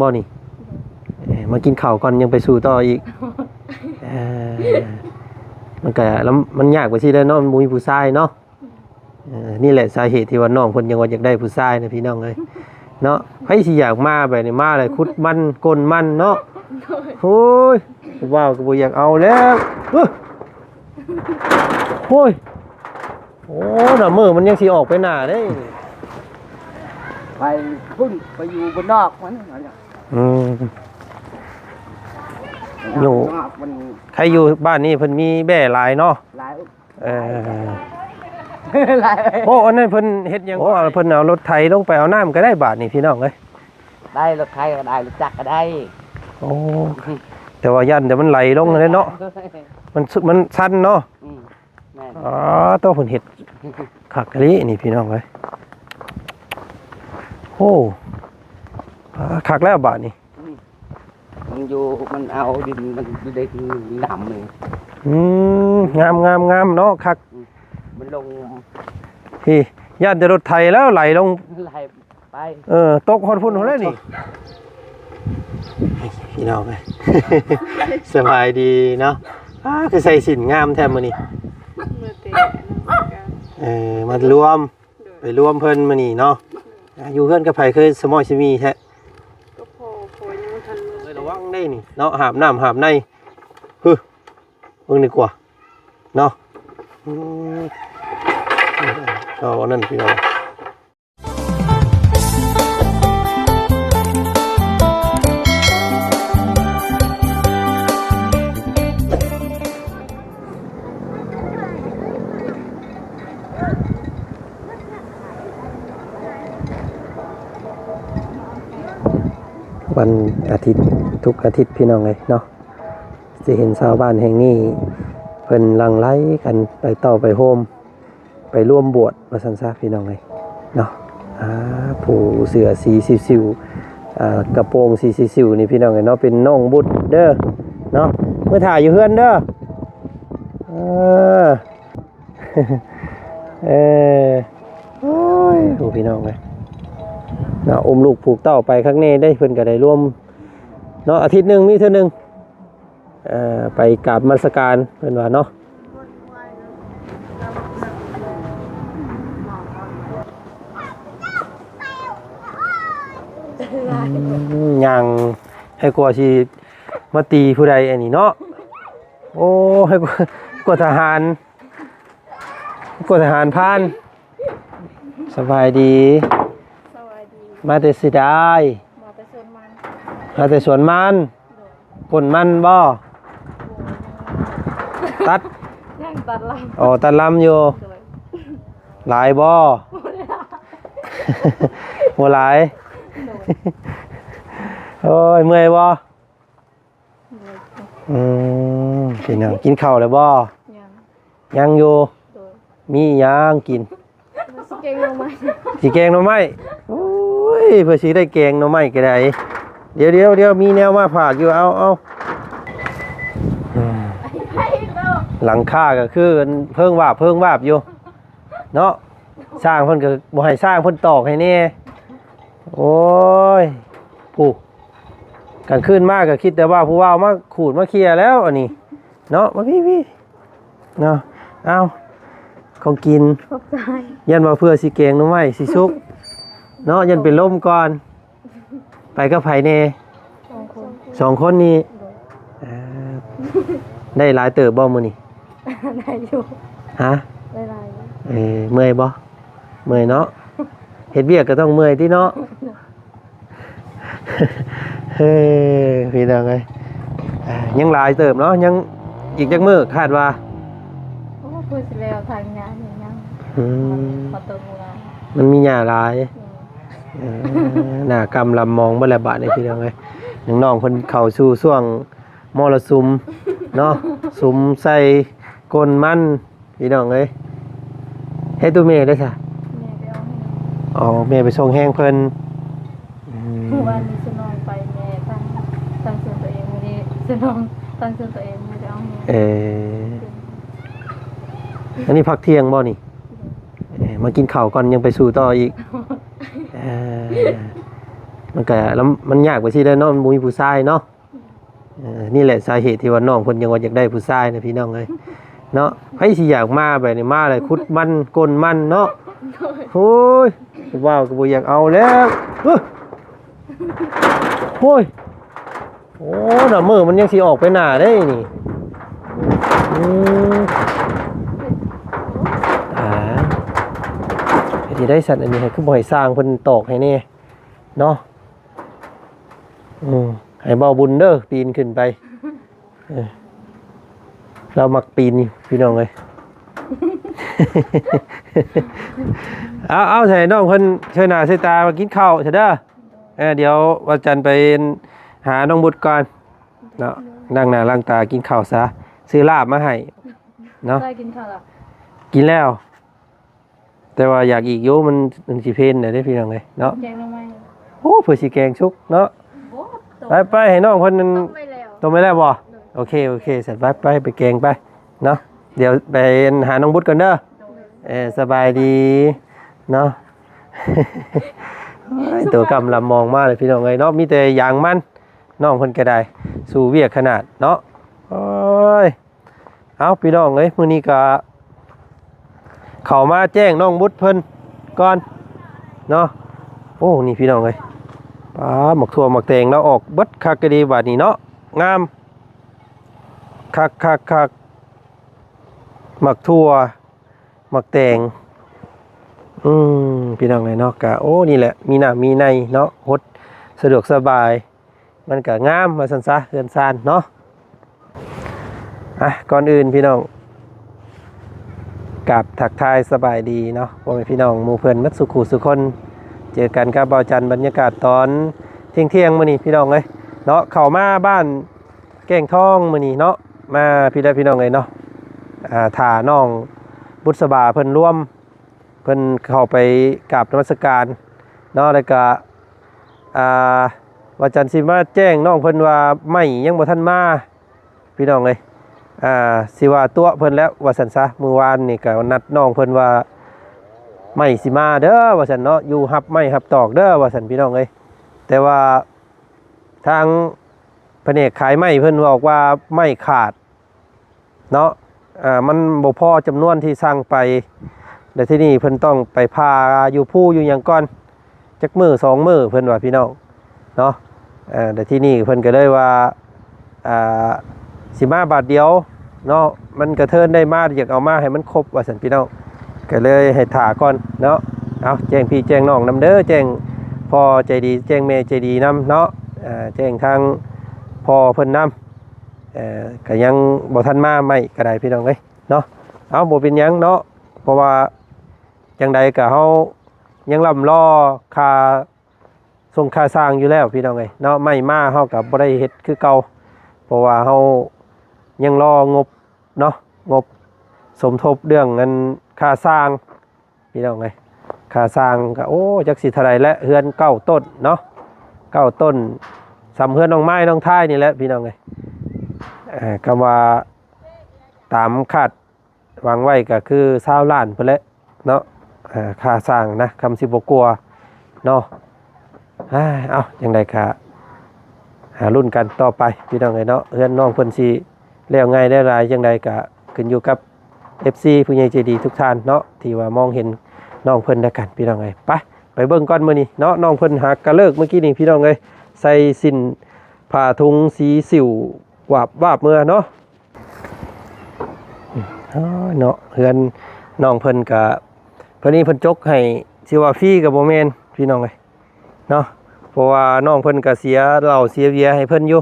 ບໍ່ນີ້? ເອີ ມາກິນເຂົ້າກ່ອນ ຍັງໄປສູ້ຕໍ່ອີກ. ເອີ ມັນກະລຳ ມັນຍາກໄປຊີ້ແຫຼະເນາະ ມັນບໍ່ມີຜູ້ຊາຍເນາະ. ເອີ ນີ້ແຫຼະສາເຫດທີ່ວ່ານ້ອງເພິ່ນຍັງວ່າຢາກໄດ້ຜູ້ຊາຍນະ ພີ່ນ້ອງເອີຍເນາະ. ໃຜຊິຢາກມາແບບນີ້ ມາແລ້ວຂຸດມັນ ກົ້ນມັນເນາະ. ໂອ້ຍ ຜູ້ບ່າວກໍບໍ່ຢາກເອົາແລ້ວ. ເອີ ໂອ້ຍ ໂອ້ ໜ້າມື້ມັນຍັງຊິອອກໄປໜ້າເດ້. ໄປພຸ້ນ ໄປຢູ່ບ້ານນອກມັນ. ອືມ ຢູ່ ມັນ ໃຜຢູ່ບ້ານນີ້ເພິ່ນມີແບ້ຫຼາຍເນາະ. ຫຼາຍ ເອີ ຫຼາຍ ໂອ້ ອັນນັ້ນເພິ່ນເຮັດຫຍັງ? ໂອ້ ເພິ່ນເອົາລົດໄຖລົງໄປເອົານ້ຳກໍໄດ້ບາດນີ້ ພີ່ນ້ອງເອີຍ. ໄດ້ ລົດໄຖກໍໄດ້ ລົດຈັກກໍໄດ້. ໂອ້ ແຕ່ວ່າຢ້ານແຕ່ມັນໄຫຼລົງຫັ້ນແຫຼະເນາະ. ມັນ ມັນຊັນເນາະ. ອືມ ແມ່ນ. ອໍ ໂຕ ເພິ່ນເຮັດຄັກອີ່ຫຼີນີ້ ພີ່ນ້ອງເອີຍ. ໂອ້ ຄັກແລ້ວບາດນີ້. ອືມ ມັນຢູ່ ມັນເອົາດິນ ມັນຢູ່ໃນດິນດຳນີ້. ອືມ ງາມໆໆເນາະ ຄັກ. ອືມ ມັນລົງ ພີ່ ຢ້ານແຕ່ລົດໄຖແລ້ວໄຫຼລົງ ໄຫຼໄປ. ເອີ ຕົກຮອດພຸ້ນພຸ້ນແລ້ວນີ້ ພີ່ນ້ອງເອີຍ. ສະບາຍດີເນາະ. ອ້າ ຄືໃສ່ສິ້ນງາມແທ້ມື້ນີ້. ເອີ ມາລວມ ໂດຍ ໄປລວມເພິ່ນມື້ນີ້ເນາະ. ໂດຍ ອ່າ ຢູ່ເຮືອນກັບໃຜຄືສະໝໍຍສະໝີແທ້? ກັບພໍ່ ພໍ່ຍັງບໍ່ທັນເມືອ. ເອີຍ ລະວັງໄດ໋ນີ້ເນາະ ຫາບນ້ຳຫາບໃນ. ຫຶ ເບິ່ງດີກວ່າເນາະ. ອືມ ເອົາອັນນັ້ນພີ່ນ້ອງ. ວັນອາທິດ ທຸກອາທິດ ພີ່ນ້ອງເອີຍເນາະ ຊິເຫັນຊາວບ້ານແຫ່ງນີ້ເພິ່ນຫຼັ່ງໄຫຼກັນໄປເຕົ້າໄປໂຮມ ໄປລວມບວດວ່າຊັ້ນຊະ ພີ່ນ້ອງເອີຍເນາະ. ອ່າ ຜູ້ເສື້ອສີຊິວໆ ອ່າ ກະໂປງສີຊິວໆນີ້ ພີ່ນ້ອງເອີຍເນາະ ເປັນນ້ອງບຸດເດີເນາະ. ເມືອຖ້າຢູ່ເຮືອນເດີ. ເອີ ເອີ ໂອ້ຍ ໂອ້ ພີ່ນ້ອງເອີຍເນາະ ອຸ້ມລູກຜູກເຕົ້າໄປຄັກແນ່ເດ້. ເພິ່ນກໍໄດ້ລວມເນາະ ອາທິດໜຶ່ງມີເທື່ອໜຶ່ງ ເອີ ໄປກາບນະມັດສະການເພິ່ນວ່າເນາະ. ອືມ ຍ່າງໃຫ້ກວ່າຊິມາຕີຜູ້ໃດອັນນີ້ເນາະ. ໂອ້ ໃຫ້ກວ່າ ກວ່າທະຫານ ກວດທະຫານຜ່ານ. ສະບາຍດີ. ສະບາຍດີ. ມາແຕ່ເສຍດາຍ. ມາແຕ່ສວນມັນ. ມາແຕ່ສວນມັນ. ໂດຍ. ກົ້ນມັນບໍ່? ໂດຍ. ຕັດ? ຍັງຕັດລຳ. ອໍ ຕັດລຳຢູ່. ໂດຍ. ຫຼາຍບໍ່? ບໍ່ຫຼາຍ. ໂດຍ. ໂອ້ຍ ເມື່ອຍບໍ່? ອືມ ພີ່ນ້ອງ ກິນເຂົ້າແລ້ວບໍ່? ຍັງ. ຍັງຢູ່? ໂດຍ. ມີຫຍັງກິນ? ຊິແກງໜໍ່ໄມ້. ຊິແກງໜໍ່ໄມ້? ໂອ້ຍ ເພື່ອຊິໄດ້ແກງໜໍ່ໄມ້ກໍໄດ້. ດຽວໆ ດຽວ ມີແນວມາຝາກຢູ່. ເອົາ ເອົາ. ອືມ ຫຼັງຄາກໍຄືເພີງວາບ ເພີງວາບຢູ່ເນາະ. ຊ່າງເພິ່ນກໍບໍ່ໃຫ້ຊ່າງເພິ່ນຕອກໃຫ້ແດ່. ໂອ້ຍ ຜູ້ ກາງຄືນມາກໍຄິດແຕ່ວ່າຜູ້ບ່າວມາຂູດມາເຄຍແລ້ວອັນນີ້ເນາະ. ມາພີ້ໆ ເນາະ. ເອົາ ຂອງກິນ. ຂອບໃຈ. ຢ້ານວ່າເພື່ອຊິແກງໜໍ່ໄມ້ຊິສຸກເນາະ ຢ້ານເປັນລົມກ່ອນ. ໄປກັບໃຜແດ່? ສອງຄົນ. ສອງຄົນນີ້. ໂດຍ. ເອີ ໄດ້ຫຼາຍເຕີບບໍ່ມື້ນີ້? ໄດ້ຢູ່. ຮະ? ໄດ້ຫຼາຍຢູ່. ເອີ ເມື່ອຍບໍ່? ເມື່ອຍເນາະ. ເຮັດວຽກກໍຕ້ອງເມື່ອຍຕິເນາະ. ເອີ ພີ່ນ້ອງເອີຍ ອ່າ ຍັງຫຼາຍເຕີບເນາະ. ຍັງອີກຈັກມື້ຄາດວ່າ? ໂອ້ ເພື່ອຊິແລ້ວຖາງຫຍ້ານີ້ຍັງ. ອືມ ມັນມີຫຍ້າຫຼາຍ. ອືມ ເອີ ໜ້າກຳລຳມອງເບິດແລ້ວບາດນີ້ ພີ່ນ້ອງເອີຍ. ນ້ອງໆເພິ່ນເຂົ້າສູ່ຊ່ວງມໍລະສຸມເນາະ ສຸມໃສ່ກົ້ນມັນ. ພີ່ນ້ອງເອີຍ ເຮັດໂຕແມ່ໄດ້ຊະ? ແມ່ໄປເອົາແຮງ. ອໍ ແມ່ໄປສົ່ງແຮງເພິ່ນ. ອືມ ມື້ວານນີ້ສະໜອງໄປ ແມ່ຕັ້ງ ຕັ້ງສວນຕົວເອງ. ມື້ນີ້ສະໜອງຕັ້ງສວນຕົວເອງ ແມ່ໄປເອົາແຮງ. ເອີ ອັນນີ້ພັກທ່ຽງບໍ່ນີ້? ເອີ ມາກິນເຂົ້າກ່ອນ ຍັງໄປສູ້ຕໍ່ອີກ. ເອີ ມັນກໍລຳ ມັນຍາກໄປຊີ້ແຫຼະເນາະ ມັນບໍ່ມີຜູ້ຊາຍເນາະ. ເອີ ນີ້ແຫຼະສາເຫດທີ່ວ່ານ້ອງເພິ່ນຍັງວ່າຢາກໄດ້ຜູ້ຊາຍນະ ພີ່ນ້ອງເອີຍເນາະ. ໃຜຊິຢາກມາແບບນີ້ ມາແລ້ວຂຸດມັນ ກົ້ນມັນເນາະ. ໂອ້ຍ ຜູ້ບ່າວກໍບໍ່ຢາກເອົາແລ້ວ. ເອີ ໂອ້ຍ ໂອ້ ໜ້າມືມັນຍັງຊິອອກໄປໜ້າເດ້ນີ້. ອືມ ອ່າ ເຮັດຈັ່ງໃດຊັ້ນ ອັນນີ້ ໃຫ້ ຄືບໍ່ໃຫ້ຊ່າງເພິ່ນຕອກໃຫ້ແດ່ເນາະ. ອືມ ໃຫ້ເບົາບຸນເດີ ປີນຂຶ້ນໄປ. ເອີ ລາວມັກປີນຢູ່ ພີ່ນ້ອງເອີຍ. ເອົາ ເອົາ ໃຫ້ນ້ອງເພິ່ນຊ່ວຍໜ້າຊ່ວຍຕາມາກິນເຂົ້າຊະເດີ. ເອີ ດຽວວັນຈັນໄປຫານ້ອງບຸດກ່ອນເນາະ ລ້າງໜ້າລ້າງຕາ ກິນເຂົ້າຊະ ຊື້ລາບມາໃຫ້ເນາະ. ໄດ້ກິນເຂົ້າແລ້ວ? ກິນແລ້ວ ແຕ່ວ່າຢາກອີກຢູ່ ມັນ ມັນຊິເພນແລ້ວເດ້ ພີ່ນ້ອງເອີຍເນາະ. ແກງໜໍ່ໄມ້. ໂອ້ ເພື່ອຊິແກງສຸກເນາະ. ບໍ່ ຕົ້ມ ໄປ ໄປ ໃຫ້ນ້ອງເພິ່ນນັ້ນ ຕົ້ມໄວ້ແລ້ວ ຕົ້ມໄວ້ແລ້ວບໍ່? ໂດຍ ໂອເຄ ໂອເຄ ຊັ້ນໄປ ໄປ ໄປແກງໄປເນາະ. ດຽວໄປຫານ້ອງບຸດກ່ອນເດີ. ໂດຍ ເອີ ສະບາຍດີເນາະ. ໂອ້ຍ ໂຕກຳລຳມອງມາເລີຍ ພີ່ນ້ອງເອີຍເນາະ ມີແຕ່ຢາງມັນ. ນ້ອງເພິ່ນກໍໄດ້ສູ້ວຽກຂະໜາດເນາະ. ໂອ້ຍ ເອົາ ພີ່ນ້ອງເອີຍ ມື້ນີ້ກໍເຂົ້າມາແຈ້ງນ້ອງບຸດເພິ່ນກ່ອນເນາະ. ໂອ້ ນີ້ ພີ່ນ້ອງເອີຍ ປາ ໝາກຖົ່ວໝາກແຕງລາວອອກເບິດຄັກກະດີບາດນີ້ເນາະ. ງາມ ຄັກໆໆ ໝາກຖົ່ວໝາກແຕງ. ອືມ ພີ່ນ້ອງເອີຍເນາະ ກະ ໂອ້ ນີ້ແຫຼະ ມີນ້ຳມີໃນເນາະ ຫົດສະດວກສະບາຍ ມັນກະງາມວ່າຊັ້ນຊະ ເຮືອນຊານເນາະ. ອ່ະ ກ່ອນອື່ນ ພີ່ນ້ອງ ກາບທັກທາຍສະບາຍດີເນາະ ພໍ່ແມ່ພີ່ນ້ອງໝູ່ເພື່ອນໝົດສູ່ຄູ່ສູ່ຄົນ. ເຈີກັນກັບບ່າວຈັນ ບັນຍາກາດຕອນທ່ຽງໆ ມື້ນີ້ ພີ່ນ້ອງເອີຍເນາະ. ເຂົ້າມາບ້ານແກ້ງທອງມື້ນີ້ເນາະ ມາພີ້ແຫຼະ ພີ່ນ້ອງເອີຍເນາະ. ອ່າ ຖ້ານ້ອງບຸດສະບາເພິ່ນລວມ ເພິ່ນເຂົ້າໄປກາບນະມັດສະການເນາະ ແລ້ວກະ ອ່າ ວ່າຈັນຊິມາແຈ້ງນ້ອງເພິ່ນວ່າໄມ້ຍັງບໍ່ທັນມາ ພີ່ນ້ອງເອີຍ. ອ່າ ຊິວ່າຕົວະເພິ່ນແລ້ວວ່າຊັ້ນຊະ. ມື້ວານນີ້ກະນັດນ້ອງເພິ່ນວ່າໄມ້ຊິມາເດີວ່າຊັ້ນເນາະ ຢູ່ຮັບໄມ້ຮັບຕອກເດີວ່າຊັ້ນ ພີ່ນ້ອງເອີຍ. ແຕ່ວ່າທາງພະແນກຂາຍໄມ້ເພິ່ນບອກວ່າໄມ້ຂາດ ເນາະ ອ່າ ມັນບໍ່ພໍຈຳນວນທີ່ສັ່ງໄປ ແລ້ວທີນີ້ເພິ່ນຕ້ອງໄປຜ່າຢູ່ພູຢູ່ຫຍັງກ່ອນ ຈັກມື້ສອງມື້ເພິ່ນວ່າ ພີ່ນ້ອງເນາະ. ເອີ ແລ້ວທີນີ້ເພິ່ນກໍເລີຍວ່າ ອ່າ ຊິມາບາດດຽວເນາະ ມັນກະເທີນໄດ້ມາ ຢາກເອົາມາໃຫ້ມັນຄົບວ່າຊັ້ນ ພີ່ນ້ອງ ກໍເລີຍໃຫ້ຖ້າກ່ອນເນາະ. ເອົາ ແຈ້ງພີ່ແຈ້ງນ້ອງນຳເດີ ແຈ້ງພໍ່ໃຈດີ ແຈ້ງແມ່ໃຈດີນຳເນາະ ອ່າ ແຈ້ງທາງພໍ່ເພິ່ນນຳ. ເອີ ກໍຍັງບໍ່ທັນມາໃໝ່ກໍໄດ້ ພີ່ນ້ອງເອີຍເນາະ. ເອົາ ບໍ່ເປັນຫຍັງເນາະ ເພາະວ່າຈັ່ງໃດກໍເຮົາຍັງລ່ຳລໍຄ່າສົ່ງຄ່າສ້າງຢູ່ແລ້ວ ພີ່ນ້ອງເອີຍເນາະ. ໄມ້ມາເຮົາກໍບໍ່ໄດ້ເຮັດຄືເກົ່າ ເພາະວ່າເຮົາຍັງລໍງົບເນາະ ງົບສົມທົບເລື່ອງອັນຄ່າສ້າງ ພີ່ນ້ອງເອີຍ. ຄ່າສ້າງກໍ ໂອ້ ຈັກຊິເທົ່າໃດແຫຼະ ເຮືອນເກົ້າຕົ້ນເນາະ ເກົ້າຕົ້ນ ສ່ຳເຮືອນນ້ອງໄມ້ນ້ອງທ້າຍນີ້ແຫຼະ ພີ່ນ້ອງເອີຍ. ເອີ ຄຳວ່າຕາມຄາດຫວັງໄວ້ກໍຄືຊາວລ້ານພຸ້ນແຫຼະເນາະ ເອີ ຄ່າສ້າງນະ ຄຳຊິບໍ່ກວ່າເນາະ. ເອົາ ຈັ່ງໃດກໍຫາລຸ້ນກັນຕໍ່ໄປ ພີ່ນ້ອງເອີຍເນາະ. ເຮືອນນ້ອງເພິ່ນຊິແລ້ວງ່າຍແລ້ວຫຼາຍຈັ່ງໃດກໍຂຶ້ນຢູ່ກັບເອັຟຊີຜູ້ໃຫຍ່ໃຈດີທຸກທ່ານເນາະ ທີ່ວ່າມອງເຫັນນ້ອງເພິ່ນແລ້ວກັນ ພີ່ນ້ອງເອີຍ. ໄປ ໄປເບິ່ງກ່ອນມື້ນີ້ເນາະ ນ້ອງເພິ່ນຫາກະເລີກເມື່ອກີ້ນີ້ ພີ່ນ້ອງເອີຍ ໃສ່ສິ້ນຜ້າຖົງສີສິວວາບວາບເມືອເນາະ. ເນາະ ເຮືອນນ້ອງເພິ່ນກະ ເພິ່ນນີ້ເພິ່ນຈົກໃຫ້ ຊິວ່າຟຣີກໍບໍ່ແມ່ນ ພີ່ນ້ອງເອີຍເນາະ ເພາະວ່ານ້ອງເພິ່ນກະເສຍເຫຼົ້າເສຍເບຍໃຫ້ເພິ່ນຢູ່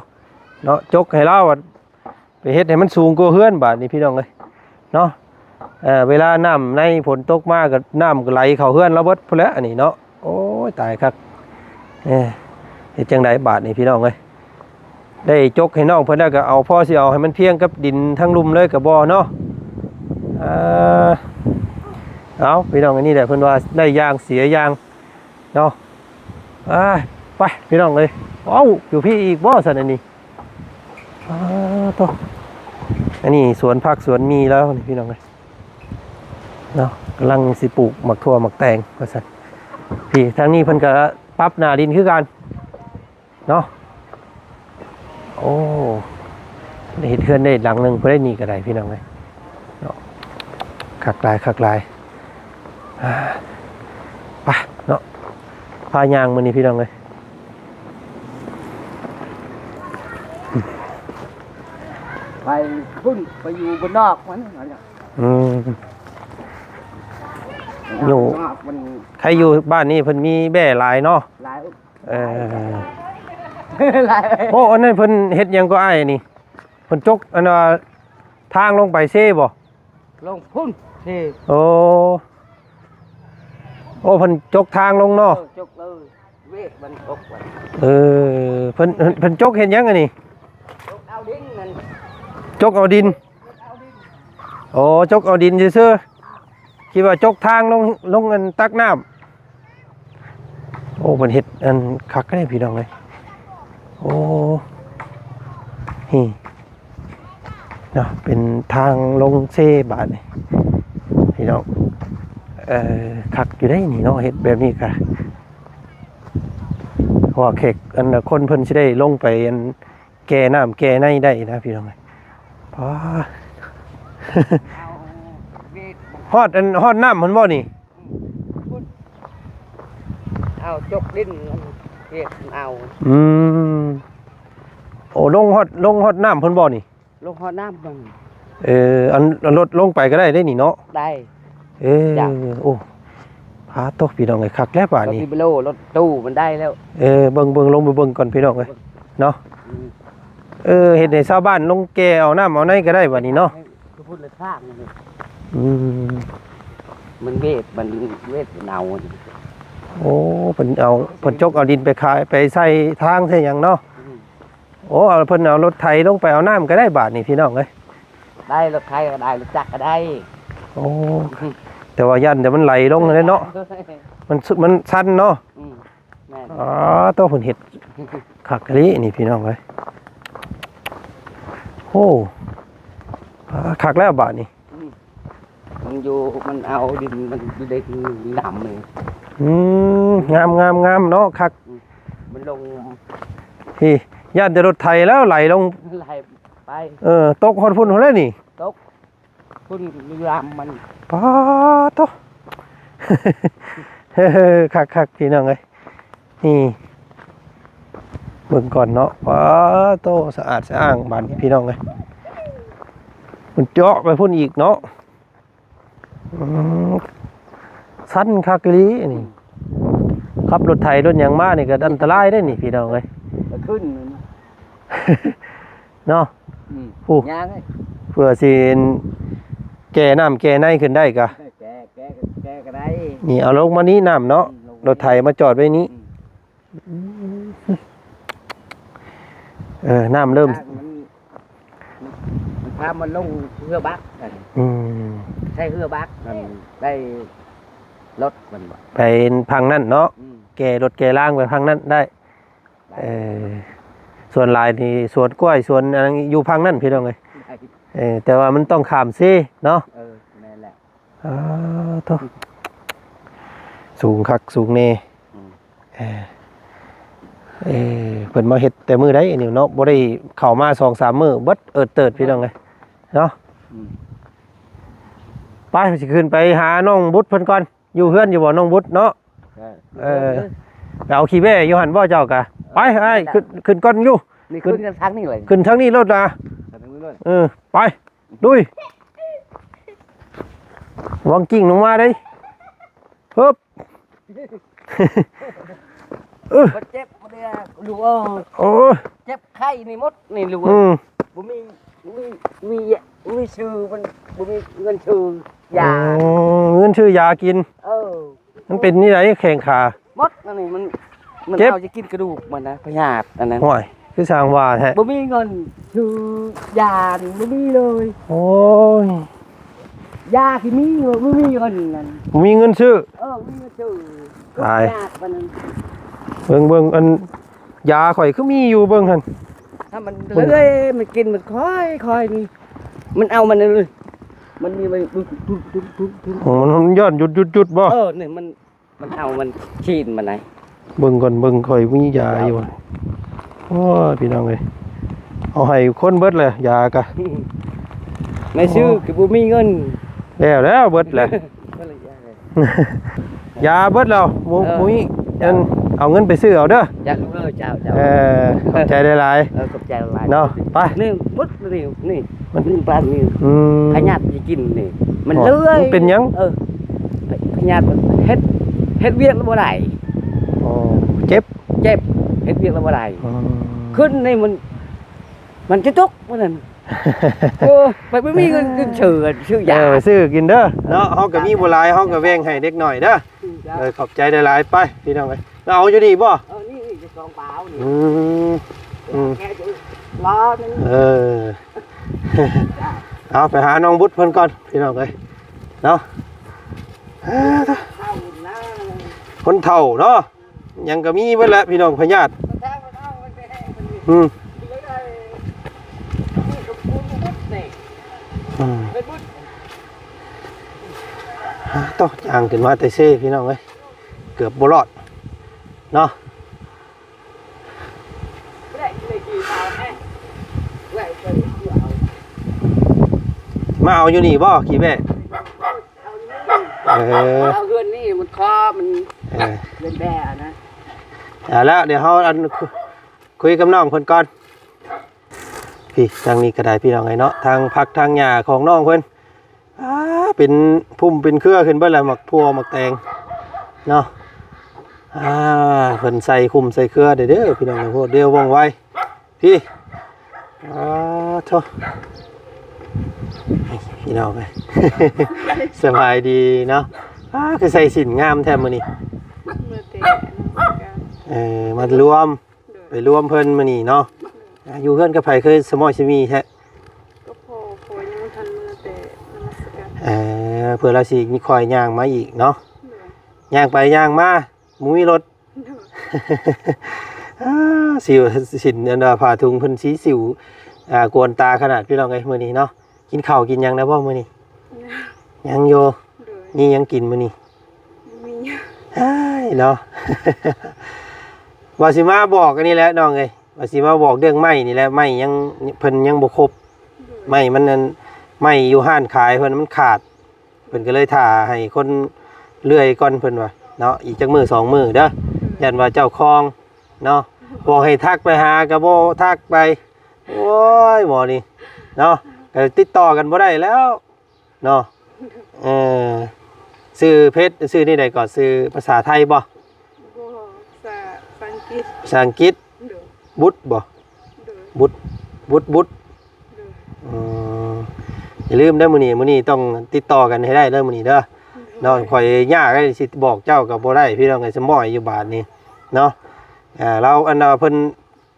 ເນາະ. ຈົກໃຫ້ລາວ ໄປເຮັດໃຫ້ມັນສູງກວ່າເຮືອນບາດນີ້ ພີ່ນ້ອງເອີຍເນາະ. ເອີ ເວລານ້ຳໃນຝົນຕົກມາກໍ ນ້ຳກໍໄຫຼເຂົ້າເຮືອນລາວເບິດພຸ້ນແຫຼະ ອັນນີ້ເນາະ. ໂອ້ຍ ຕາຍຄັກ ເອີ ເຮັດຈັ່ງໃດບາດນີ້ ພີ່ນ້ອງເອີຍ. ໄດ້ຈົກໃຫ້ນ້ອງເພິ່ນແລ້ວກໍເອົາ ພໍຊິເອົາໃຫ້ມັນພຽງກັບດິນທາງລຸ່ມເລີຍກໍບໍ່ເນາະ. ເອີ ເອົາ ພີ່ນ້ອງ ອັນນີ້ແຫຼະເພິ່ນວ່າໄດ້ຢ່າງເສຍຢ່າງເນາະ. ອ່າ ໄປ ພີ່ນ້ອງເອີຍ. ເອົ້າ ຢູ່ພີ້ອີກບໍ່ຊັ້ນ ອັນນີ້ ອ່າ ໂທ້ ອັນນີ້ສວນຜັກສວນໝີ່ລາວນີ້ ພີ່ນ້ອງເອີຍເນາະ. ກຳລັງຊິປູກໝາກຖົ່ວໝາກແຕງວ່າຊັ້ນ. ພີ້ ທາງນີ້ເພິ່ນກໍປັບໜ້າດິນຄືກັນ ເນາະ. ໂອ້ ໄດ້ເຮັດເຮືອນໄດ້ຫຼັງໜຶ່ງພຸ້ນເດ້ ນີ້ກໍໄດ້ພີ່ນ້ອງເອີຍເນາະ. ຄັກຫຼາຍ ຄັກຫຼາຍ. ອ່າ ໄປເນາະ ພາຍ່າງມື້ນີ້ພີ່ນ້ອງເອີຍ. ໄປພຸ້ນ ໄປຢູ່ບ້ານນອກມັນ. ອືມ ຢູ່ ມັນ ໃຜຢູ່ບ້ານນີ້ເພິ່ນມີແບ້ຫຼາຍເນາະ. ຫຼາຍ ເອີ ຫຼາຍ. ໂອ້ ອັນນັ້ນເພິ່ນເຮັດຫຍັງກໍອ້າຍນີ້? ເພິ່ນຈົກອັນວ່າທາງລົງໄປເຊບໍ່? ລົງພຸ້ນເຊ. ໂອ້ ໂອ້ ເພິ່ນຈົກທາງລົງເນາະ. ເອີ ຈົກເລີຍ ເວກມັນຕົກໄວ້. ເອີ ເພິ່ນ ເພິ່ນ ເພິ່ນຈົກເຮັດຫຍັງອັນນີ້? ຈົກເອົາດິນນັ້ນ. ຈົກເອົາດິນ. ໂອ້ ຈົກເອົາດິນຊື່ໆ ຄິດວ່າຈົກທາງລົງ ລົງອັນຕັກນ້ຳ. ໂອ້ ເພິ່ນເຮັດອັນຄັກເດ້ພີ່ນ້ອງເອີຍ. ໂອ້ ນີ້ເນາະ ເປັນທາງລົງເຊບາດນີ້ພີ່ນ້ອງ. ເອີ ຄັກຢູ່ເດ້ນີ້ເນາະ ເຮັດແບບນີ້ກະ ເພາະວ່າແຂກ ອັນ ຄົນເພິ່ນຊິໄດ້ລົງໄປ ອັນ ແກ່ນ້ຳແກ່ໃນໄດ້ນະພີ່ນ້ອງເອີຍ. ປ້າ ຮອດອັນ ຮອດນ້ຳພຸ້ນບໍ່ນີ້? ອືມ ພຸ້ນ ເອົາຈົກດິນເຮັດເອົາ. ອືມ ໂອ້ ລົງຮອດ ລົງຮອດນ້ຳພຸ້ນບໍ່ນີ້? ລົງຮອດນ້ຳພຸ້ນ. ເອີ ອັນ ອັນລົດລົງໄປກໍໄດ້ເດ້ນີ້ເນາະ. ໄດ້. ເອີ ໂອ້ ພາໂຕ ພີ່ນ້ອງເອີຍ ຄັກແລ້ວບາດນີ້. ລົດ ໂລ ລົດຕູ້ມັນໄດ້ແລ້ວ. ເອີ ເບິ່ງ ເບິ່ງ ລົງໄປເບິ່ງກ່ອນພີ່ນ້ອງເອີຍເນາະ. ອືມ ເອີ ເຮັດໃຫ້ຊາວບ້ານລົງແກ່ເອົານ້ຳເອົາໃນກໍໄດ້ບາດນີ້ເນາະ. ຄືພຸ້ນລະທາງນີ້. ອືມ ມັນເວດ ມັນເວດເອົາ. ໂອ້ ເພິ່ນເອົາ ເພິ່ນຈົກເອົາດິນໄປຂາຍ ໄປໃສ່ທາງໃສ່ຫຍັງເນາະ. ອືມ ໂອ້ ເອົາ ເພິ່ນເອົາລົດໄຖລົງໄປເອົານ້ຳກໍໄດ້ບາດນີ້ພີ່ນ້ອງເອີຍ. ໄດ້ ລົດໄຖກໍໄດ້ ລົດຈັກກໍໄດ້. ໂອ້ ແຕ່ວ່າຢ້ານແຕ່ມັນໄຫຼລົງຫັ້ນແຫຼະເນາະ. ມັນ ມັນຊັນເນາະ. ອືມ ແມ່ນ. ອໍ ໂຕ ເພິ່ນເຮັດຄັກອີ່ຫຼີນີ້ພີ່ນ້ອງເອີຍ. ໂອ້ ຄັກແລ້ວບາດນີ້. ອືມ ມັນຢູ່ ມັນເອົາດິນ ມັນຢູ່ໃນນ້ຳນີ້. ອືມ ງາມ ງາມ ງາມເນາະ ຄັກ. ອືມ ມັນລົງ ພີ່ ຢ້ານແຕ່ລົດໄຖແລ້ວໄຫຼລົງ ໄຫຼໄປ. ເອີ ຕົກຮອດພຸ້ນພຸ້ນແລ້ວນີ້. ຕົກພຸ້ນຢູ່ລຳມັນ. ປາໂຕ ຄັກໆ ພີ່ນ້ອງເອີຍ. ນີ້ ເບິ່ງກ່ອນເນາະ. ປາໂຕ ສະອາດສະອ້າງບາດນີ້ພີ່ນ້ອງເອີຍ. ມັນເຈາະໄປພຸ້ນອີກເນາະ. ອືມ ຊັນຄັກອີ່ຫຼີນີ້. ອືມ ຂັບລົດໄຖລົດຫຍັງມານີ້ກໍອັນຕະລາຍເດ້ນີ້ພີ່ນ້ອງເອີຍ. ຂຶ້ນເນາະ. ອືມ ໂອ້ ຍ່າງເອີຍ ເພື່ອຊິແກ່ນ້ຳແກ່ໃນຂຶ້ນໄດ້ກະ ແກ່ ແກ່ ແກ່ກໍໄດ້. ນີ້ເອົາລົງມານີ້ນ້ຳເນາະ. ອືມ ລົງ ລົດໄຖມາຈອດໄວ້ນີ້. ອືມ ເອີ ນ້ຳເລີ່ມ ມັນ ມັນພາມາລົງເຮືອບັກ. ອືມ ໃຊ້ເຮືອບັກ ມັນໄດ້ລົດມັນບໍ່ ໄປພັງນັ້ນເນາະ. ອືມ ແກ່ລົດແກ່ລາງໄປພັງນັ້ນໄດ້. ເອີ ສ່ວນຫຼາຍນີ້ສວນກ້ວຍ ສວນອັນນັ້ນຢູ່ຝັ່ງນັ້ນພີ່ນ້ອງເອີຍ. ເອີ ແຕ່ວ່າມັນຕ້ອງຂ້າມເຊເນາະ. ເອີ ແມ່ນແຫຼະ. ອ້າໂທ້ ສູງຄັກສູງແນ່. ອືມ ເອີ ເອີ ເພິ່ນມາເຮັດແຕ່ມື້ໃດນີ້ເນາະ ບໍ່ໄດ້ເຂົ້າມາສອງສາມມື້ ເບິດເອີດເຕີດພີ່ນ້ອງເອີຍເນາະ. ອືມ ໄປ ຊິຂຶ້ນໄປຫານ້ອງບຸດເພິ່ນກ່ອນ. ຢູ່ເຮືອນຢູ່ບໍ່ນ້ອງບຸດເນາະ? ເອີ ເອີ ໄປເອົາຂີ້ແບ້ຢູ່ຫັ້ນບໍ່ເຈົ້າກະ? ໄປ ອ້າຍ ຂຶ້ນ ຂຶ້ນກ່ອນຢູ່ ນີ້ ຂຶ້ນ ຂຶ້ນທາງນີ້ເລີຍ ຂຶ້ນທາງນີ້ໂລດລະ. ເອີ ໄປ ລຸຍ ຫວັງກິ້ງລົງມາເດ້. ຮຶບ ເອີ ເຈັບບໍ່ໄດ້ລູກເອີຍ. ໂອ້ຍ ເຈັບໄຂ້ນີ້ໝົດນີ້ລູກເອີຍ. ອືມ ບໍ່ມີ ມີ ມີ ມີຊື້ມັນ ບໍ່ມີເງິນຊື້ຢາ. ໂອ້ ເງິນຊື້ຢາກິນ. ເອີ ມັນເປັນນີ້ໃດແຂ້ງຂາ? ໝົດອັນນີ້ມັນ ມັນເອົາຈະກິນກະດູກມັນນະ ພະຍາດອັນນັ້ນ. ໂອ້ຍ ຄືຊ່າງວ່າແທ້ ບໍ່ມີເງິນຊື້ຢານີ້ ບໍ່ມີເລີຍ. ໂອ້ຍ ຢາທີ່ມີ ບໍ່ມີເງິນນັ້ນ ບໍ່ມີເງິນຊື້. ເອີ ບໍ່ມີເງິນຊື້ ຕາຍ ຍາກປານນັ້ນ. ເບິ່ງ ເບິ່ງ ອັນຢາຂ້ອຍຄືມີຢູ່ ເບິ່ງຫັ້ນ ຖ້າມັນເລື້ອຍ ມັນກິນ ມັນຄ່ອຍໆ ນີ້ ມັນເອົາມັນເລີຍ ມັນມີໄວ້ ໂອ້ ມັນຍ້ອນຢຸດໆໆບໍ່? ເອີ ນີ້ມັນ ມັນເອົາມັນຂີ້ນມັນໄດ. ເບິ່ງກ່ອນ ເບິ່ງ ຂ້ອຍມີຢາຢູ່. ໂອ້ຍ ພີ່ນ້ອງເອີຍ ເອົາໃຫ້ຄົນເບິດແຫຼະ ຢາກະ ແມ່ຊື້ຄືບໍ່ມີເງິນ ແລ້ວແລ້ວເບິດແຫຼະ ຢາເບິດແລ້ວ ບໍ່ ເອີ ບໍ່ມີອັນ ເອົາເງິນໄປຊື້ເອົາເດີ ເຈົ້າ ເອີ ເຈົ້າ ເຈົ້າ ເອີ ຂອບໃຈຫຼາຍໆ ເອີ ຂອບໃຈຫຼາຍໆ ເນາະ ໄປ ນີ້ໝົດນີ້ ນີ້ມັນບາດນີ້ ອືມ ພະຍາດຊິກິນນີ້ ມັນເລື່ອຍ ມັນເປັນຫຍັງ? ເອີ ພະຍາດມັນເຮັດ ເຮັດວຽກແລ້ວບໍ່ໄດ້ ອໍ ເຈັບ ເຈັບ ເຮັດວຽກແລ້ວບໍ່ໄດ້ ອືມ ຂຶ້ນນີ້ມັນ ມັນຊິຕົກ ວ່າຊັ້ນ ໂອ້ ໄປບໍ່ມີເງິນກິນເຊື່ອ ຊື້ຢາ ເອີ ໄປຊື້ກິນເດີເນາະ ເຮົາກໍມີບໍ່ຫຼາຍ ເຮົາກໍແບ່ງໃຫ້ເດັກນ້ອຍເດີ ເອີ ຂອບໃຈຫຼາຍໆ ໄປພີ່ນ້ອງເອີຍ ເອົາຢູ່ນີ້ບໍ່? ເອີ ນີ້ ນີ້ສອງປາວນີ້ ອືມ ອືມ ແກະຢູ່ ລໍໜຶ່ງ ເອີ ເອົາໄປຫານ້ອງບຸດເພິ່ນກ່ອນ ພີ່ນ້ອງເອີຍ ເນາະ ຄົນເຖົ້າເນາະ ຫຍັງກໍມີເບິດແຫຼະພີ່ນ້ອງ ພະຍາດ ອືມ ອືມ ຕອກຍ່າງຂຶ້ນມາແຕ່ເຊພີ່ນ້ອງເອີຍ ເກືອບບໍ່ລອດເນາະ ມາເອົາຢູ່ນີ້ບໍ່? ຂີ້ແບ້ ເອີ ເອົາເຮືອນນີ້ມັນຄໍມັນ ເອີ ເຮືອນແບ້ນະ ເອົາລະ ດຽວເຮົາອັນ ຄຸຍກັບນ້ອງເພິ່ນກ່ອນ ພີ້ ທາງນີ້ກໍໄດ້ພີ່ນ້ອງເອີຍເນາະ ທາງຜັກທາງຫຍ້າຂອງນ້ອງເພິ່ນ ອ່າ ເປັນພຸ່ມເປັນເຄືອຂຶ້ນເບິດແລ້ວ ໝາກຖົ່ວໝາກແຕງເນາະ ອ່າ ເພິ່ນໃສ່ຄຸ້ມໃສ່ເຄືອເດີ ພີ່ນ້ອງເອີຍ ໂພດດຽວວ່ອງໄວ ພີ້ ອ່າ ໂທ້ ພີ່ນ້ອງເອີຍ ສະບາຍດີເນາະ ອ່າ ຄືໃສ່ສິ້ນງາມແທ້ມື້ນີ້ ເອີ ມາລວມ ໂດຍ ໄປລວມເພິ່ນມື້ນີ້ເນາະ ໂດຍ ອ່າ ຢູ່ເຮືອນກັບໃຜຄືສະໝ້ອຍສະໝີແທ້? ກັບພໍ່ ພໍ່ຍັງບໍ່ທັນເມືອແຕ່ນະມັດສະການ ເອີ ເພື່ອລາວຊິຄ່ອຍຍ່າງມາອີກເນາະ ໂດຍ ຍ່າງໄປຍ່າງມາ ບໍ່ມີລົດ ໂດຍ ອ່າ ສິວ ສິ້ນອັນວ່າຜ້າຖົງເພິ່ນສີສິວ ອ່າ ກວນຕາຂະໜາດ ພີ່ນ້ອງເອີຍ ມື້ນີ້ເນາະ ກິນເຂົ້າກິນຫຍັງແລ້ວບໍ່ມື້ນີ້? ຍັງ ຍັງຢູ່ ໂດຍ ມີຫຍັງກິນມື້ນີ້? ມີ ອ້າຍ ເນາະ ວ່າຊິມາບອກອັນນີ້ແຫຼະນ້ອງເອີຍ ວ່າຊິມາບອກເລື່ອງໄມ້ນີ້ແຫຼະ ໄມ້ຍັງ ເພິ່ນຍັງບໍ່ຄົບ ໂດຍ ໄມ້ມັນນັ້ນ ໄມ້ຢູ່ຮ້ານຂາຍເພິ່ນມັນຂາດ ເພິ່ນກໍເລີຍຖ້າໃຫ້ຄົນເລື່ອຍກ່ອນເພິ່ນວ່າເນາະ ອີກຈັກມື້ສອງມື້ເດີ ໂດຍ ຢ້ານວ່າເຈົ້າຄອງເນາະ ບອກໃຫ້ທັກໄປຫາກໍບໍ່ທັກໄປ ໂອ້ຍ ໝໍນີ້ເນາະ ກໍຕິດຕໍ່ກັນບໍ່ໄດ້ແລ້ວ ເນາະ ເອີ ຊື່ເຟສ ຊື່ນີ້ໃດກໍ ຊື່ພາສາໄທບໍ່? ບໍ່ ພາສາ ພາສາອັງກິດ ພາສາອັງກິດ ໂດຍ ບຸດບໍ່? ໂດຍ ບຸດ ບຸດ ບຸດ ໂດຍ ອືມ ຢ່າລືມເດີມື້ນີ້ ມື້ນີ້ຕ້ອງຕິດຕໍ່ກັນໃຫ້ໄດ້ເດີມື້ນີ້ເດີ ໂດຍ ເນາະ ຂ້ອຍຍາກເດ້ ຊິບອກເຈົ້າກໍບໍ່ໄດ້ ພີ່ນ້ອງເອີຍ ສະໝ້ອຍຢູ່ບາດນີ້ເນາະ ອ່າ ລາວ ອັນ ເພິ່ນ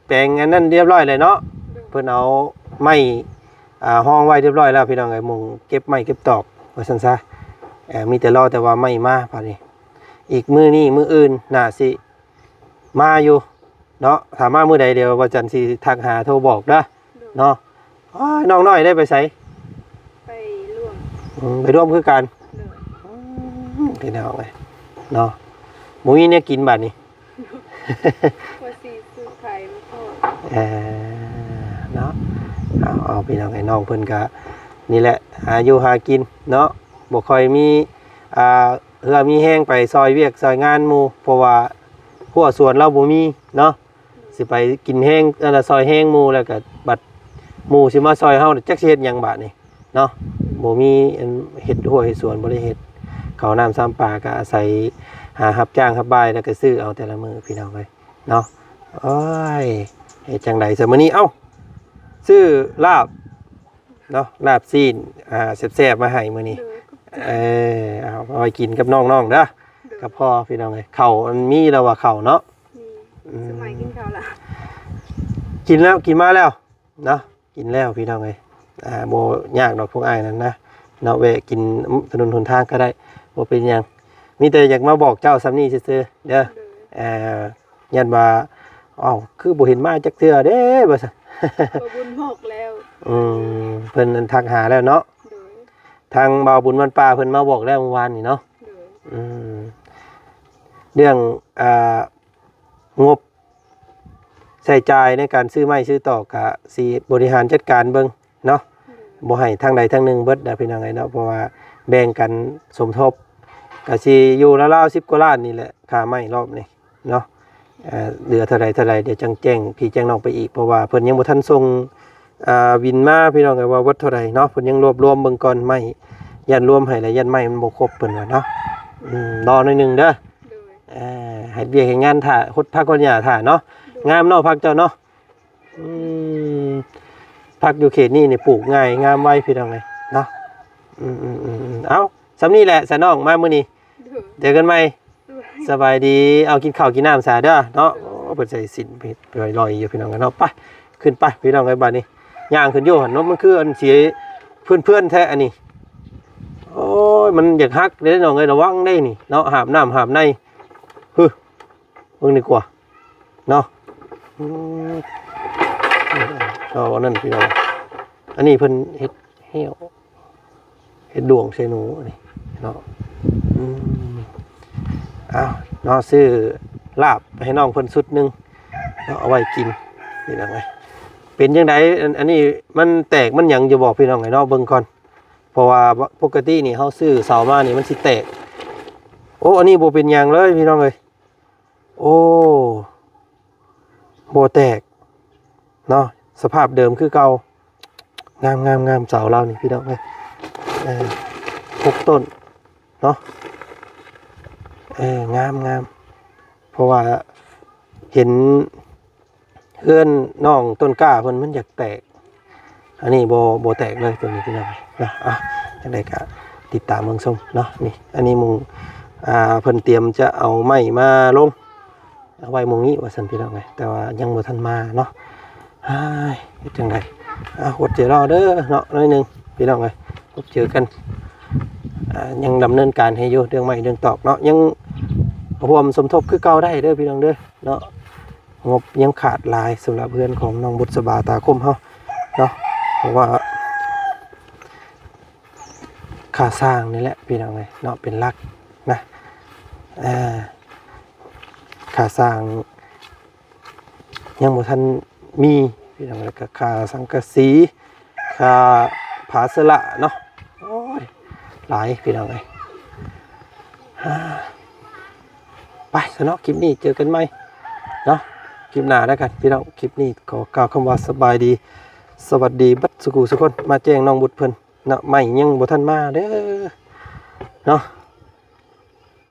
ແປງອັນນັ້ນຮຽບຮ້ອຍແລ້ວເນາະ ໂດຍ ເພິ່ນເອົາໄມ້ ອ່າ ຮອງໄວ້ຮຽບຮ້ອຍແລ້ວ ພີ່ນ້ອງເອີຍ ໝ່ອງເກັບໄມ້ເກັບຕອກວ່າຊັ້ນຊະ ເອີ ມີແຕ່ລໍແຕ່ວ່າໄມ້ມາບາດນີ້ ອີກມື້ນີ້ມື້ອື່ນໜ້າຊິມາຢູ່ເນາະ ຖ້າມາມື້ໃດ ດຽວວ່າຈັນຊິທັກຫາໂທບອກເດີ ໂດຍ ເນາະ ອ້າຍ ນ້ອງນ້ອຍໄດ້ໄປໃສ? ໄປຮ່ວມ ອືມ ໄປຮ່ວມຄືກັນ ໂດຍ ອືມ ພີ່ນ້ອງເອີຍເນາະ ບໍ່ມີແນວກິນບາດນີ້ ວ່າຊິຊື້ໄຂ່ມາທອດ ເອີ ເນາະ ເອົາ ເອົາ ພີ່ນ້ອງເອີຍ ນ້ອງເພິ່ນກະນີ້ແຫຼະ ຫາຢູ່ຫາກິນເນາະ ບໍ່ຄ່ອຍມີ ອ່າ ເຫື່ອມີແຮງໄປຊ່ອຍວຽກຊ່ອຍງານໝູ່ ເພາະວ່າຮົ້ວສວນລາວບໍ່ມີເນາະ ຊິໄປກິນແຮງ ອັນນ່າ ຊ່ອຍແຮງໝູ່ ແລ້ວກໍບັດໝູ່ຊິມາຊ່ອຍເຮົາ ຈັກຊິເຮັດຫຍັງບາດນີ້ເນາະ ບໍ່ມີອັນເຮັດຮົ້ວເຮັດສວນ ບໍ່ໄດ້ເຮັດ ເຂົ້ານ້ຳຊຳປາ ກໍອາໄສຫາຮັບຈ້າງຮັບບາຍ ແລ້ວກໍຊື້ເອົາແຕ່ລະມື້ ພີ່ນ້ອງເອີຍເນາະ ໂອ້ຍ ເຮັດຈັ່ງໃດຊະມື້ນີ້ ເອົ້າ ຊື້ລາບ ເນາະ ລາບຊີ້ນ ອ່າ ແຊບໆ ມາໃຫ້ມື້ນີ້ ໂດຍ ເອີ ເອົາໄວ້ກິນກັບນ້ອງໆ ເດີ ໂດຍ ກັບພໍ່ ພີ່ນ້ອງເອີຍ ເຂົ້າມັນມີແລ້ວວ່າເຂົ້າເນາະ ມີ ອືມ ສະໄໝກິນເຂົ້າລະ ກິນແລ້ວ ກິນມາແລ້ວເນາະ ກິນແລ້ວ ພີ່ນ້ອງເອີຍ ອ່າ ບໍ່ຍາກດອກພວກອ້າຍນັ້ນນະ ເນາະ ແວະກິນຖະໜົນຫົນທາງກໍໄດ້ ບໍ່ເປັນຫຍັງ ມີແຕ່ຢາກມາບອກເຈົ້າສ່ຳນີ້ຊື່ໆ ເດີ ໂດຍ ເອີ ຢ້ານວ່າ ເອົ້າ ຄືບໍ່ເຫັນມາຈັກເທື່ອເດ້ ວ່າຊັ້ນ ບໍ່ບຸນບອກແລ້ວ ອືມ ເພິ່ນທັກຫາແລ້ວເນາະ ໂດຍ ທາງບ່າວບຸນວັນປ່າເພິ່ນມາບອກແລ້ວມື້ວານນີ້ເນາະ ໂດຍ ອືມ ເລື່ອງ ອ່າ ງົບ ໃຊ້ຈ່າຍໃນການຊື້ໄມ້ຊື້ຕອກກະຊິບໍລິຫານຈັດການເບິ່ງເນາະ ບໍ່ໃຫ້ທາງໃດທາງໜຶ່ງເບິດນະພີ່ນ້ອງເອີຍເນາະ ເພາະວ່າແບ່ງກັນສົມທົບ ກະຊິຢູ່ລາວໆສິບກວ່າລ້ານນີ້ແຫຼະ ຄ່າໄມ້ລອບນີ້ເນາະ ເອີ ເຫຼືອເທົ່າໃດເທົ່າໃດ ດຽວຈັ່ງແຈ້ງພີ່ແຈ້ງນ້ອງໄປອີກ ເພາະວ່າເພິ່ນຍັງບໍ່ທັນສົ່ງ ອ່າ ບິນມາ ພີ່ນ້ອງເອີຍ ວ່າເບິດເທົ່າໃດເນາະ ເພິ່ນຍັງລວບລວມເບິ່ງກ່ອນ ໄມ້ ຢ້ານລວມໃຫ້ແລ້ວ ຢ້ານໄມ້ມັນບໍ່ຄົບ ເພິ່ນວ່າເນາະ ອືມ ລໍໜ້ອຍໜຶ່ງເດີ ໂດຍ ອ່າ ເຮັດວຽກເຮັດງານຖ້າ ຫົດຜັກຫົດຫຍ້າຖ້າເນາະ ໂດຍ ງາມເນາະ ຜັກເຈົ້າເນາະ ອືມ ຜັກຢູ່ເຂດນີ້ນີ້ປູກງ່າຍງາມໄວ ພີ່ນ້ອງເອີຍເນາະ ອືມໆໆໆ ເອົ້າ ສ່ຳນີ້ແຫຼະຊະນ້ອງ ມາມື້ນີ້ ໂດຍ ເຈີກັນໃໝ່ ໂດຍ ສະບາຍດີ ເອົາ ກິນເຂົ້າກິນນ້ຳຊະເດີເນາະ ໂດຍ ໂອ້ ເພິ່ນໃສ່ສິ້ນເຮັດລອຍໆຢູ່ ພີ່ນ້ອງເອີຍເນາະ ໄປ ຂຶ້ນໄປ ພີ່ນ້ອງເອີຍ ບາດນີ້ ຍ່າງຂຶ້ນຢູ່ຫັ້ນເນາະ ມັນຄືອັນເສຍເພື່ອນໆແທ້ອັນນີ້ ໂອ້ຍ ມັນຢາກຫັກເດ້ນ້ອງເອີຍ ລະວັງເດ້ນີ້ເນາະ ຫາບນ້ຳຫາບໃນ ຫຶ ເບິ່ງດີກວ່າເນາະ ອືມ ເອົາອັນນັ້ນພີ່ນ້ອງ ອັນນີ້ເພິ່ນເຮັດແຫ້ວ ເຮັດດວງໃສ່ໜູອັນນີ້ເນາະ ອືມ ເອົາເນາະ ຊື້ລາບໃຫ້ນ້ອງເພິ່ນຊຸດໜຶ່ງເນາະ ເອົາໄວ້ກິນ ພີ່ນ້ອງເອີຍ ເປັນຈັ່ງໃດ ອັນ ອັນນີ້ມັນແຕກມັນຫຍັງຢູ່ບໍ່ ພີ່ນ້ອງເອີຍເນາະ ເບິ່ງກ່ອນ ເພາະວ່າປົກກະຕິນີ້ເຮົາຊື້ເສົາມານີ້ມັນຊິແຕກ ໂອ້ ອັນນີ້ບໍ່ເປັນຫຍັງເລີຍ ພີ່ນ້ອງເອີຍ ໂອ້ ບໍ່ແຕກເນາະ ສະພາບເດີມຄືເກົ່າ ງາມໆໆ ເສົາລາວນີ້ ພີ່ນ້ອງເອີຍ ເອີ ຫົກຕົ້ນເນາະ ເອີ ງາມໆ ເພາະວ່າເຫັນເຮືອນນ້ອງຕົ້ນກ້າເພິ່ນມັນຢາກແຕກ ອັນນີ້ບໍ່ ບໍ່ແຕກເລີຍໂຕນີ້ ພີ່ນ້ອງເນາະ ອ່ະ ຈັ່ງໃດກະຕິດຕາມເບິ່ງຊົມເນາະ ນີ້ ອັນນີ້ໝ່ອງ ອ່າ ເພິ່ນຕຽມຈະເອົາໄມ້ມາລົງ ເອົາໄວ້ໝ່ອງນີ້ວ່າຊັ້ນ ພີ່ນ້ອງເອີຍ ແຕ່ວ່າຍັງບໍ່ທັນມາເນາະ ອ້າຍ ເຮັດຈັ່ງໃດ ອ່າ ອົດໃຈລໍເດີເນາະ ໜ້ອຍໜຶ່ງ ພີ່ນ້ອງເອີຍ ພົບເຈີກັນ ອ່າ ຍັງດຳເນີນການໃຫ້ຢູ່ ເລື່ອງໄມ້ເລື່ອງຕອກເນາະ ຍັງຮ່ວມສົມທົບຄືເກົ່າໄດ້ເດີ ພີ່ນ້ອງເດີເນາະ ງົບຍັງຂາດຫຼາຍສຳລັບເຮືອນຂອງນ້ອງບຸດສະບາຕາຄົມເຮົາເນາະ ເພາະວ່າຄ່າສ້າງນີ້ແຫຼະ ພີ່ນ້ອງເອີຍເນາະ ເປັນຫຼັກນະ ເອີ ຄ່າສ້າງຍັງບໍ່ທັນມີ ພີ່ນ້ອງເອີຍ ກະຄ່າສັງກະສີ ຄ່າຜາສະຫຼະເນາະ ໂອ້ຍ ຫຼາຍ ພີ່ນ້ອງເອີຍ ອ່າ ໄປຊະເນາະ ຄລິບນີ້ເຈີກັນໃໝ່ເນາະ ຄລິບໜ້າແລ້ວກັນ ພີ່ນ້ອງ ຄລິບນີ້ຂໍກ່າວຄຳວ່າສະບາຍດີ ສະຫວັດດີເບິດສູ່ຜູ້ສູ່ຄົນ ມາແຈ້ງນ້ອງບຸດເພິ່ນເນາະ ໄມ້ຍັງບໍ່ທັນມາເດີເນາະ